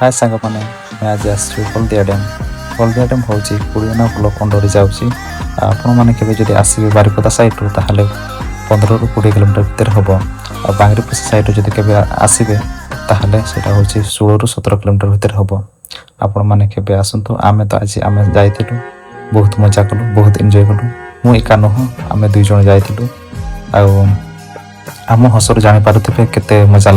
ହାଏ ସାଙ୍ଗମାନେ, ଆମେ ଆଜି ଆସିଛୁ ହଳଦିଆ ଡ୍ୟାମ୍। ହଳଦିଆ ଡ୍ୟାମ୍ ହେଉଛି କୁଡ଼ିଅନା ବ୍ଲକ୍ ଅଣ୍ଡରରେ ଯାଉଛି। ଆଉ ଆପଣମାନେ କେବେ ଯଦି ଆସିବେ ବାରିପଦା ସାଇଡ଼ରୁ, ତାହେଲେ 15ରୁ 20 କିଲୋମିଟର ଭିତରେ ହେବ। ଆଉ ବାଙ୍ଗିରିପୋଷି ସାଇଡ଼ରୁ ଯଦି କେବେ ଆସିବେ, ତାହେଲେ ସେଇଟା ହେଉଛି 16ରୁ 17 କିଲୋମିଟର ଭିତରେ ହେବ। ଆପଣମାନେ କେବେ ଆସନ୍ତୁ। ଆମେ ତ ଆଜି ଆମେ ଯାଇଥିଲୁ, ବହୁତ ମଜା କଲୁ, ବହୁତ ଏନ୍ଜୟ କଲୁ। ମୁଁ ଏକା ନୁହଁ, ଆମେ ଦୁଇ ଜଣ ଯାଇଥିଲୁ। ଆଉ ଆମ ହସରୁ ଜାଣିପାରୁଥିବେ କେତେ ମଜା।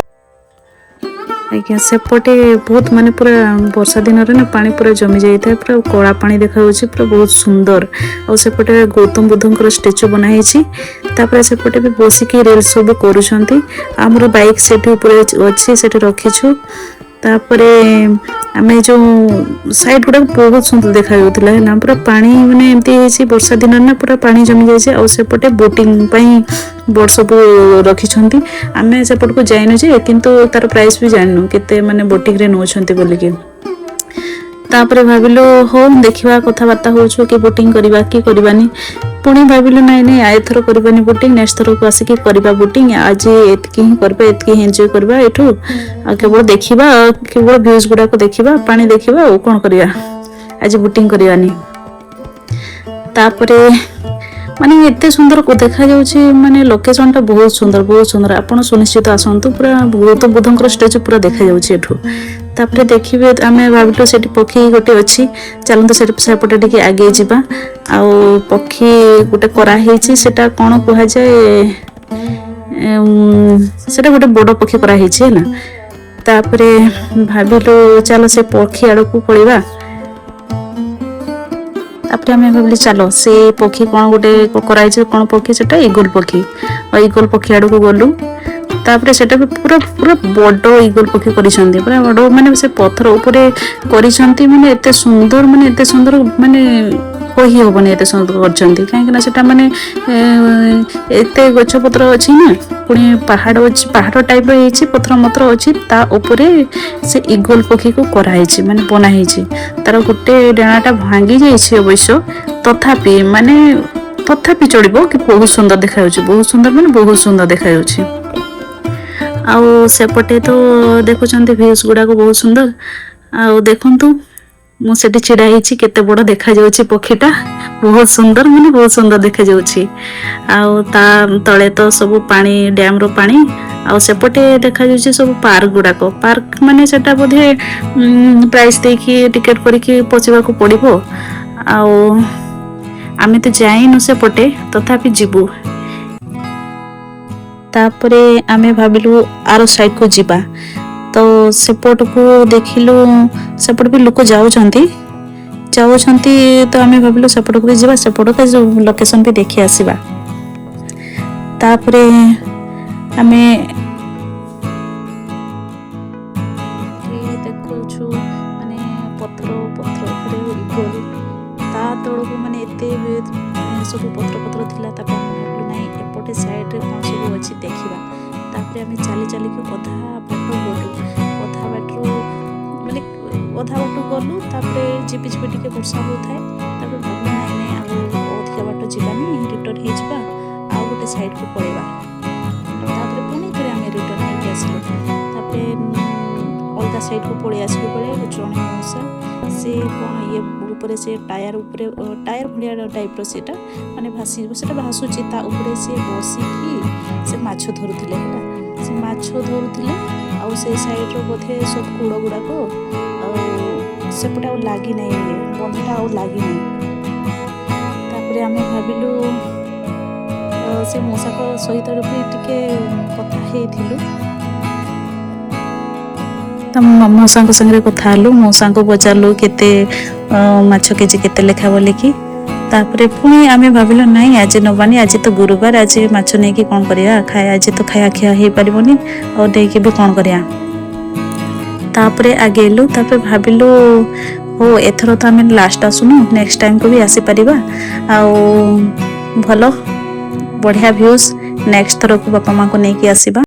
ଆଜ୍ଞା, ସେପଟେ ବହୁତ ମାନେ ପୁରା ବର୍ଷା ଦିନରେ ନା ପାଣି ପୁରା ଜମି ଯାଇଥାଏ, ପୁରା କଳା ପାଣି ଦେଖାଯାଉଛି, ପୁରା ବହୁତ ସୁନ୍ଦର। ଆଉ ସେପଟେ ଗୌତମ ବୁଦ୍ଧଙ୍କର ଷ୍ଟାଚୁ ବନା ହେଇଛି। ତାପରେ ସେପଟେ ବି ବସିକି ରିଲ୍ସ ସବୁ କରୁଛନ୍ତି। ଆମର ବାଇକ୍ ସେଠି ଉପରେ ଅଛି, ସେଠି ରଖିଛୁ। ତାପରେ ଆମେ ଯୋଉ ସାଇଡ୍ ଗୁଡାକ ବହୁତ ସୁନ୍ଦର ଦେଖାଯାଉଥିଲା ହେଲା। ପୁରା ପାଣି ମାନେ ଏମିତି ହେଇଛି, ବର୍ଷା ଦିନରେ ନା ପୁରା ପାଣି ଜମି ଯାଇଛି। ଆଉ ସେପଟେ ବୋଟିଂ ପାଇଁ ବୋଟ ସବୁ ରଖିଛନ୍ତି। ଆମେ ସେପଟକୁ ଯାଇନୁ ଯେ, କିନ୍ତୁ ତାର ପ୍ରାଇସ୍ ବି ଜାଣିନୁ କେତେ ମାନେ ବୋଟିଂରେ ନେଉଛନ୍ତି ବୋଲିକି। ତାପରେ ଭାବିଲୁ, ହଉ ଦେଖିବା, କଥାବାର୍ତ୍ତା ହଉଛୁ କି ବୋଟିଂ କରିବା କି କରିବାନି। ପୁଣି ଭାବିଲୁ, ନାଇଁ ନାଇଁ, ଏଥର କରିବାନି ବୋଟିଂ, ନେକ୍ସଟ ଥରକୁ ଆସିକି କରିବା ବୋଟିଂ। ଆଜି ଏତିକି ହିଁ କରିବା, ଏତିକି ହିଁ ଏନ୍ଜୟ କରିବା ଏଠୁ। ଆଉ କେବଳ ଦେଖିବା, କେବଳ ଭ୍ୟୁଜ ଗୁଡାକ ଦେଖିବା, ପାଣି ଦେଖିବା, ଆଉ କ'ଣ କରିବା? ଆଜି ବୋଟିଂ କରିବାନି। ତାପରେ ମାନେ ଏତେ ସୁନ୍ଦର ଦେଖାଯାଉଛି, ମାନେ ଲୋକେସନଟା ବହୁତ ସୁନ୍ଦର, ବହୁତ ସୁନ୍ଦର। ଆପଣ ସୁନିଶ୍ଚିତ ଆସନ୍ତୁ। ପୁରା ଗୌତମ ବୁଦ୍ଧଙ୍କର ଷ୍ଟାଚୁ ପୁରା ଦେଖାଯାଉଛି ଏଠୁ। ତାପରେ ଦେଖିବେ, ଆମେ ଭାବିଲୁ ସେଠି ପକ୍ଷୀ ଗୋଟେ ଅଛି, ଚାଲନ୍ତୁ ସେଠି ସେପଟେ ଟିକେ ଆଗେଇ ଯିବା। ଆଉ ପକ୍ଷୀ ଗୋଟେ କରାହେଇଛି, ସେଟା କ'ଣ କୁହାଯାଏ, ସେଟା ଗୋଟେ ବଡ଼ ପକ୍ଷୀ କରାହେଇଛି ହେଲା। ତାପରେ ଭାବିଲୁ, ଚାଲ ସେ ପକ୍ଷୀ ଆଡ଼କୁ ପଳେଇବା। ତାପରେ ଆମେ ଭାବିଲୁ, ଚାଲ ସେ ପକ୍ଷୀ କ'ଣ ଗୋଟେ କରାହେଇଛି, କ'ଣ ପକ୍ଷୀ ସେଟା? ଇଗଲ ପକ୍ଷୀ। ଆଉ ଇଗଲ ପକ୍ଷୀ ଆଡ଼କୁ ଗଲୁ। ତାପରେ ସେଟା ବି ପୁରା ପୁରା ବଡ଼ ଇଗଲ ପକ୍ଷୀ କରିଛନ୍ତି, ପୁରା ବଡ଼, ମାନେ ସେ ପଥର ଉପରେ କରିଛନ୍ତି। ମାନେ ଏତେ ସୁନ୍ଦର, ମାନେ ଏତେ ସୁନ୍ଦର, ମାନେ କହି ହବନି ଏତେ ସୁନ୍ଦର କରିଛନ୍ତି। କାହିଁକି ନା ସେଟା ମାନେ ଏତେ ଗଛ ପତ୍ର ଅଛି ନା, ପୁଣି ପାହାଡ଼ ଅଛି, ପାହାଡ଼ ଟାଇପର ହେଇଛି, ପଥର ମତ୍ର ଅଛି, ତା ଉପରେ ସେ ଇଗଲ ପକ୍ଷୀକୁ କରାହେଇଛି, ମାନେ ବନା ହେଇଛି। ତାର ଗୋଟେ ଡେଣାଟା ଭାଙ୍ଗି ଯାଇଛି ଅବଶ୍ୟ, ତଥାପି ମାନେ ତଥାପି ଚଳିବ କି ବହୁତ ସୁନ୍ଦର ଦେଖାଯାଉଛି। ବହୁତ ସୁନ୍ଦର, ମାନେ ବହୁତ ସୁନ୍ଦର ଦେଖାଯାଉଛି। ଆଉ ସେପଟେ ତ ଦେଖୁଛନ୍ତି ଭ୍ୟୁଜ ଗୁଡାକ ବହୁତ ସୁନ୍ଦର। ଆଉ ଦେଖନ୍ତୁ, ମୁଁ ସେଠି ଛିଡା ହେଇଛି, କେତେ ବଡ ଦେଖାଯାଉଛି ପକ୍ଷୀଟା। ବହୁତ ସୁନ୍ଦର, ମାନେ ବହୁତ ସୁନ୍ଦର ଦେଖାଯାଉଛି। ଆଉ ତା ତଳେ ତ ସବୁ ପାଣି, ଡ୍ୟାମ ର ପାଣି। ଆଉ ସେପଟେ ଦେଖାଯାଉଛି ସବୁ ପାର୍କ ଗୁଡାକ। ପାର୍କ ମାନେ ସେଟା ବୋଧେ ପ୍ରାଇସ୍ ଦେଇକି ଟିକେଟ କରିକି ପଶିବାକୁ ପଡିବ। ଆଉ ଆମେ ତ ଯାଇନୁ ସେପଟେ, ତଥାପି ଯିବୁ। ତାପରେ ଆମେ ଭାବିଲୁ ଆର ସାଇଡକୁ ଯିବା। ତ ସେପଟକୁ ଦେଖିଲୁ, ସେପଟେ ବି ଲୋକ ଯାଉଛନ୍ତି ଯାଉଛନ୍ତି। ତ ଆମେ ଭାବିଲୁ ସେପଟକୁ ବି ଯିବା, ସେପଟକୁ ଲୋକେସନ ବି ଦେଖି ଆସିବା। ତାପରେ ଆମେ ଦେଖୁଛୁ, ମାନେ ପଥର ପଥର ଉପରେ ଇଗଲ, ତା ତଳକୁ ମାନେ ଏତେ ସବୁ ପଥର ପଥର ଥିଲା। ତାପରେ ଆମେ ଭାବିଲୁ, ନାଇଁ, ଏପଟେ ସାଇଡରେ କ'ଣ ସବୁ ଅଛି ଦେଖିବା। ତାପରେ ଆମେ ଚାଲି ଚାଲିକି ଅଧା ବାଟ ଗଲୁ। ଅଧା ବାଟରୁ ମାନେ ଅଧା ବାଟ ଗଲୁ, ତାପରେ ଝିପି ଝିପି ଟିକେ ବର୍ଷା ହେଉଥାଏ। ତାପରେ ଭାବିଲୁ, ନାଇଁ ନାଇଁ, ଆଉ ଅଧିକା ବାଟ ଯିବାନି, ରିଟର୍ନ ହେଇଯିବା, ଆଉ ଗୋଟେ ସାଇଡ଼କୁ ପଳେଇବା। ତାପରେ ପୁଣି ଥରେ ଆମେ ରିଟର୍ନ ହେଇକି ଆସିଲୁ। ତାପରେ ଅଲଗା ସାଇଡ଼କୁ ପଳେଇ ଆସିଲୁ ବେଳେ ଜଣେ ମଉସା ସେ କ'ଣ ଇଏ ଉପରେ, ସେ ଟାୟାର ଉପରେ, ଟାୟାର ଭଳିଆ ଟାଇପ୍ର ସେଇଟା, ମାନେ ଭାସି, ସେଟା ଭାସୁଛି, ତା ଉପରେ ସିଏ ବସିକି ସେ ମାଛ ଧରୁଥିଲେ ହେଲା। ସେ ମାଛ ଧରୁଥିଲେ। ଆଉ ସେ ସାଇଡ଼ର ବୋଧେ ସବୁ କୂଳ ଗୁଡ଼ାକ ଆଉ ସେପଟେ ଆଉ ଲାଗିନାହିଁ, ଇଏ ବନ୍ଧଟା ଆଉ ଲାଗିନାହିଁ। ତାପରେ ଆମେ ଭାବିଲୁ, ସେ ମଉସାଙ୍କ ସହିତ ବି ଟିକେ କଥା ହେଇଥିଲୁ। ତ ମଉସାଙ୍କ ସାଙ୍ଗରେ କଥା ହେଲୁ, ମଉସାଙ୍କୁ ପଚାରିଲୁ କେତେ ମାଛ କେଜି କେତେ ଲେଖା ବୋଲିକି। ତାପରେ ପୁଣି ଆମେ ଭାବିଲୁ, ନାଇଁ, ଆଜି ନବାନି, ଆଜି ତ ଗୁରୁବାର, ଆଜି ମାଛ ନେଇକି କ'ଣ କରିବା? ଖାଇ ଆଜି ତ ଖାଇବା ଖିଆ ହେଇପାରିବନି, ଆଉ ନେଇକି ବି କ'ଣ କରିବା? ତାପରେ ଆଗେଇଲୁ। ତାପରେ ଭାବିଲୁ, ହଉ, ଏଥର ତ ଆମେ ଲାଷ୍ଟ ଆସୁନୁ, ନେକ୍ସଟ ଟାଇମକୁ ବି ଆସିପାରିବା। ଆଉ ଭଲ ବଢ଼ିଆ ଭ୍ୟୁଜ୍, ନେକ୍ସଟ ଥରକୁ ବାପା ମାଆଙ୍କୁ ନେଇକି ଆସିବା।